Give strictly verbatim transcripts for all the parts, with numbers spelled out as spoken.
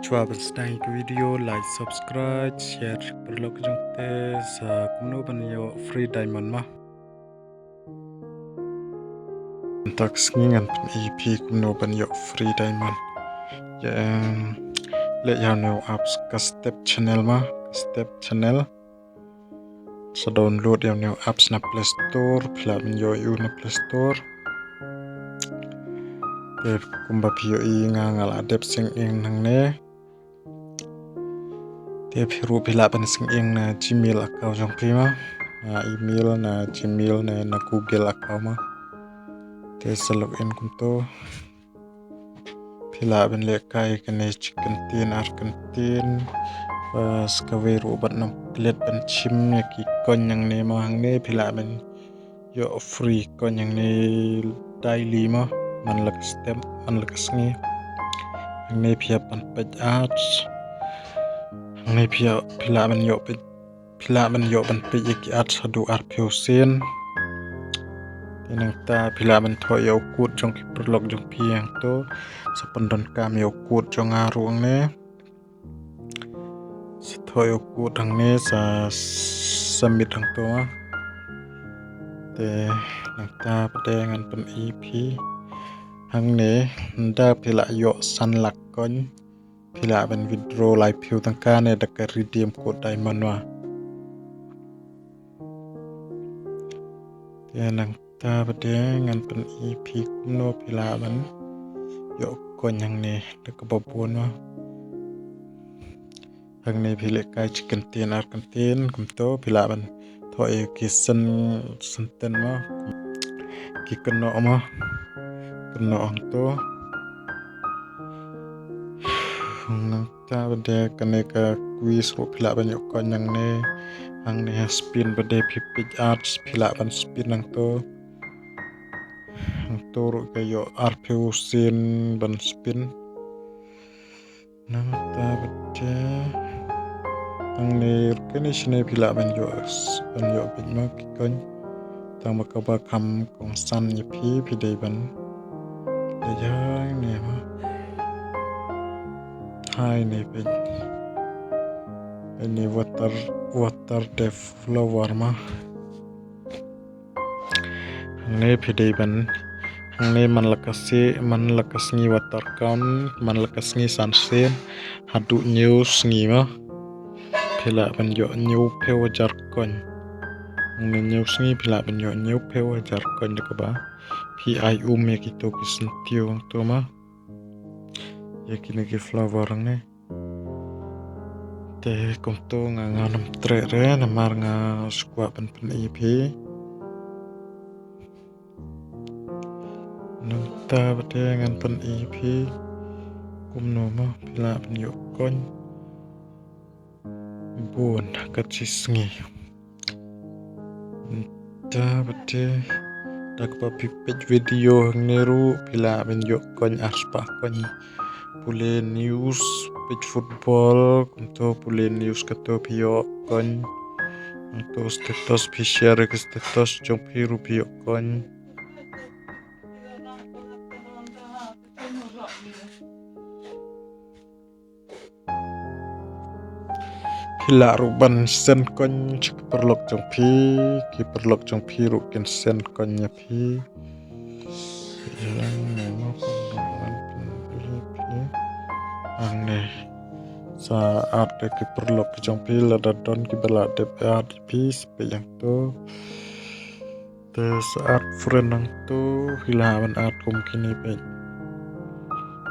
Shuwa ban sdang ïa ka video, like, subscribe, share sha ki paralok jong phi te, sa kumno ban ïoh free diamond ma. Mynta ka sngi ngan pyni ïa phi kumno ban ïoh free diamond. Ïa, em, leit ïa une u apps ka Step Channel ma, ka Step Channel. Sa download ïa une u apps na Play Store, phi lah ban ïoh ïa u na Play Store. Te kumba phi ïohi nga, nga la dep sync in hangne. Te phi ruh phi lah ban sync in na Gmail account jong phi ma. Na email, na Gmail, na, na Google account ma. Te sa log in kumto. Phi lah ban lehkai kane shi kyntien ar kyntien. Bad sa kawei ruh bad nang klet ban shim ïa ki coin hangne ma, hangne phi lah ban ïoh free coin hangne daily ma. Man la ka step, man la ka sngi. Hangne phi hap ban peit ads. Hangne phi hap, phi lah ban ïoh peit, phi lah ban ïoh ban peit ïa ki ads haduh arphew sien. Te nangta phi lah ban thoh ïa u code jong ki paralok jong phi hangto. Sa pyndonkam ïa u code jong nga ruh hangne. Sa thoh ïa u code hangne, sa submit hangto ma. Te nangta pat de ngan pyni ïa phi. Hangne, ynda phi lah ïoh san lak coin, phi lah ban withdraw laiphew tyngka ne da ka redeem code diamond ma. Te nangta pat de ngan pyni ïa phi kumno phi lah ban ïoh coin hangne da kaba bun ma. Hangne phi lehkai shi kyntien ar kyntien kumto, phi lah ban thoh ïa ki sen, sentence ma, ki kynnoh ma, kynnoh hangto. Nangta pat de kane ka quiz ruh phi lah ban ïoh coin hangne. Hangne ha spin pat de, phi peit ads phi lah ban spin hangto. Hangto ruh ka ïoh arphew sien ban spin. Nangta pat de hangne ruh kane shane phi lah ban ïoh, ban ïoh beit ma ki coin. Tang ba kaba kham kongsan ïa phi, phi dei ban leit hangne ma. Hangne beit. Hangne water, water developer ma. Hangne phi dei ban, hangne man la ka si, man la ka sngi water account, man la ka sngi san sien haduh hynñiew sngi ma, phi lah ban ïoh hynñiewphew hajar coin. Hangne hynñiew sngi phi lah ban ïoh hynñiewphew hajar coin da kaba phi ai um ïa kito ki syntiew hangto ma. Ïa kine ki flower hangne. Te kumto nga, ngam treh re namar nga shu kwah ban pyni ïa phi. Nangta pat de ngan pyni ïa phi kumno ma phi lah ban ïoh coin bun ha ka shi sngi. Nangta pat de da kaba phi peit video hangne ruh phi lah ban ïoh coin ar spah coin. Pule news, peit football, kumto pule news kato phi ïoh coin. Hangto status, phi share ka status jong phi ruh phi ïoh coin. Phi lah ruh ban send coin sha ki paralok jong phi, ki paralok jong phi ruh kin send coin ïa phi. Hangne sa add ïa ki paralok jong phi, lada don kiba la dep add ïa phi sa peit hangto. Te sa add friend hangto, phi lah ban add kum kine peit.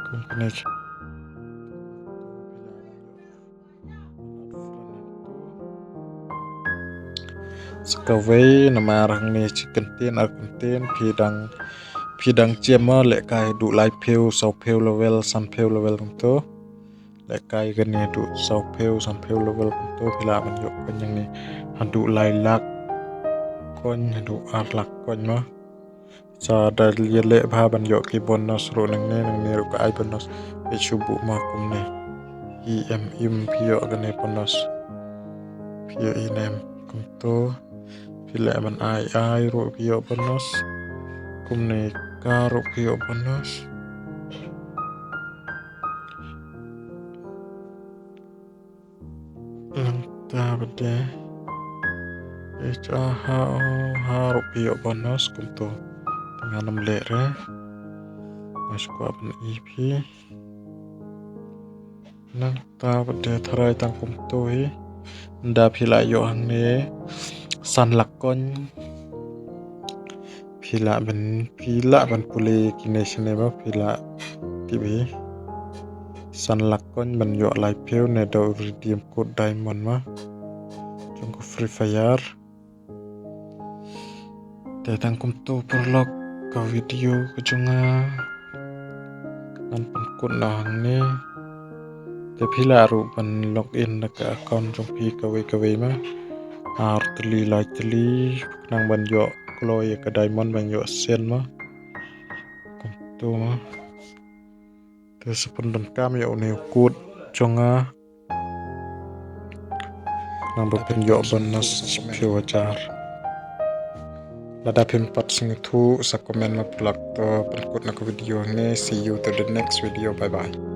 Kum kine. Sa kawei namar hangne shi kyntien ar kyntien phi dang, phi dang jem ma, lehkai haduh laiphew, sawphew level, sanphew level kumto. Lehkai kane haduh sawphew, sanphew level kumto phi lah ban ïoh coin hangne haduh lai lak coin, haduh ar lak coin ma. Sa da ïaleh bha ban ïoh ki bonus ruh nangne, nangne ruh ka ai bonus. Peit shu buh ma kumne. Im im phi ïoh kane bonus. Phi ïohi ne em kumto. Phi leh ban ai ai ruh phi ïoh bonus. Kumne ka ruh phi ïoh bonus. Nangta pat de, eh, cha ha, ha ruh phi ïoh bonus kumto. Te ngan ym leh re. Nga shu kwah ban i phi. Nangta pat de tharai tang kumto hi. Nda phi lah ïoh hangne san lak coin. Phi lah ban, phi lah ban pule kine shane ba phi lah tip hi. San lak coin ban ïoh laiphew ne da u redeem code diamond ma jong ka Free Fire. Te tang kumto paralok ka video ka jong nga ngan pynkut noh hangne. Te phi lah ruh ban log in da ka account jong phi kawei kawei ma. Ar tylli lai tylli khnang ban ïoh kloi ïa ka diamond ban ïoh sien ma. Kumto ma. Te sa pyndonkam ïa une u code jong nga. Nang ba phin ïoh bonus shiphew hajar. Lada phim pat sngewthuh sa comment ma paralok. To pynkut noh ka video hangne. See you to the next video. Bye bye.